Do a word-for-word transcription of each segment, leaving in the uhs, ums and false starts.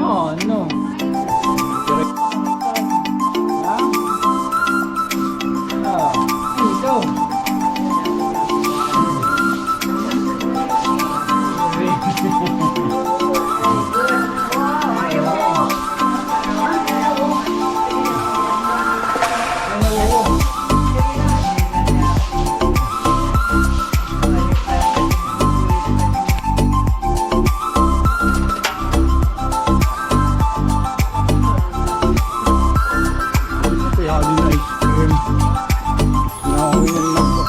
Oh, no. Ha? Ah, ikaw. Kaya din ice cream. Nauwi na ako.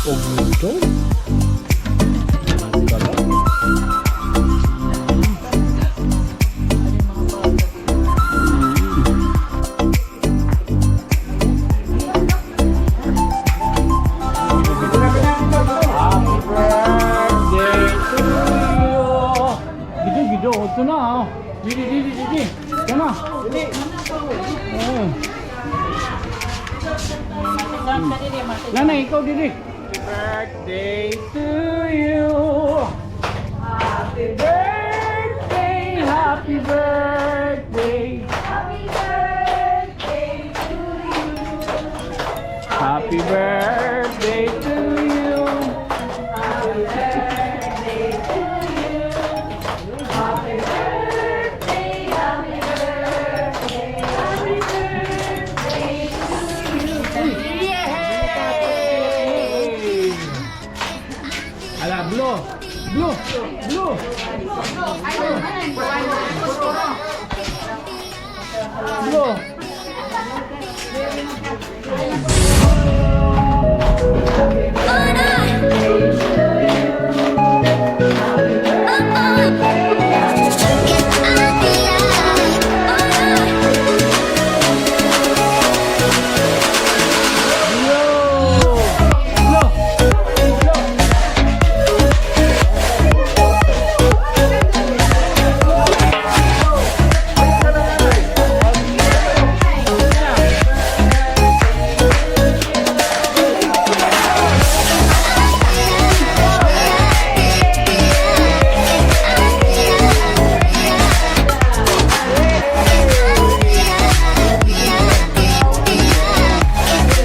Pagluto. Diba? Happy birthday to you. Gido, gido. Ito na, oh. Didi, didi, didi. Ito na. Didi. Oh. Nanay, ikaw, didi. Happy birthday to you. Happy birthday, happy birthday. Happy birthday to you. Happy birthday to you. Happy birthday to you. Happy birthday, happy birthday, happy birthday to you. Yay! Ala, blow! Blow! Blow! Blow!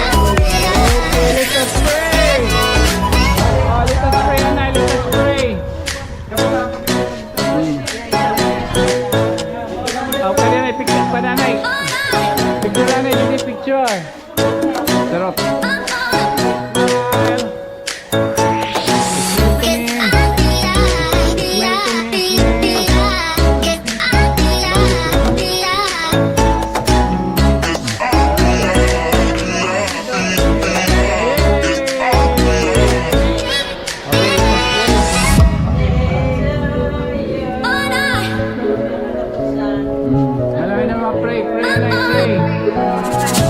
Okay, let us pray. Oh, let us pray, anay, let us pray. Hmm. Oh, pa, anay, picture pa, anay. Picture, anay, didi, picture. Charot. Smile. Smile to me. Smile to me. Hala na, ma-pray, pray na, pray.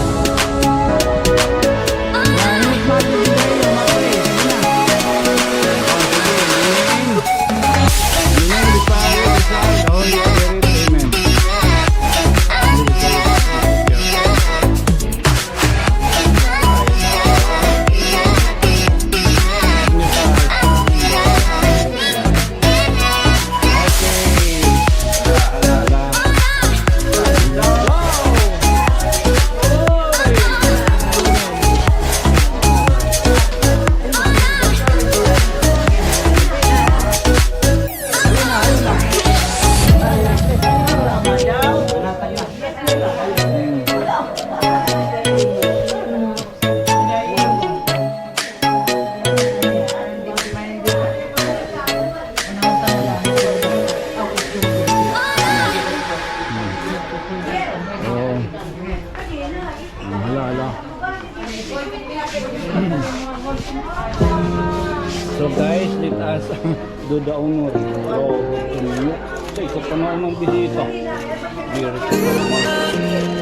Hala, hala. So guys, let us do the honor. So, sa isa pa naman bisita. Very good.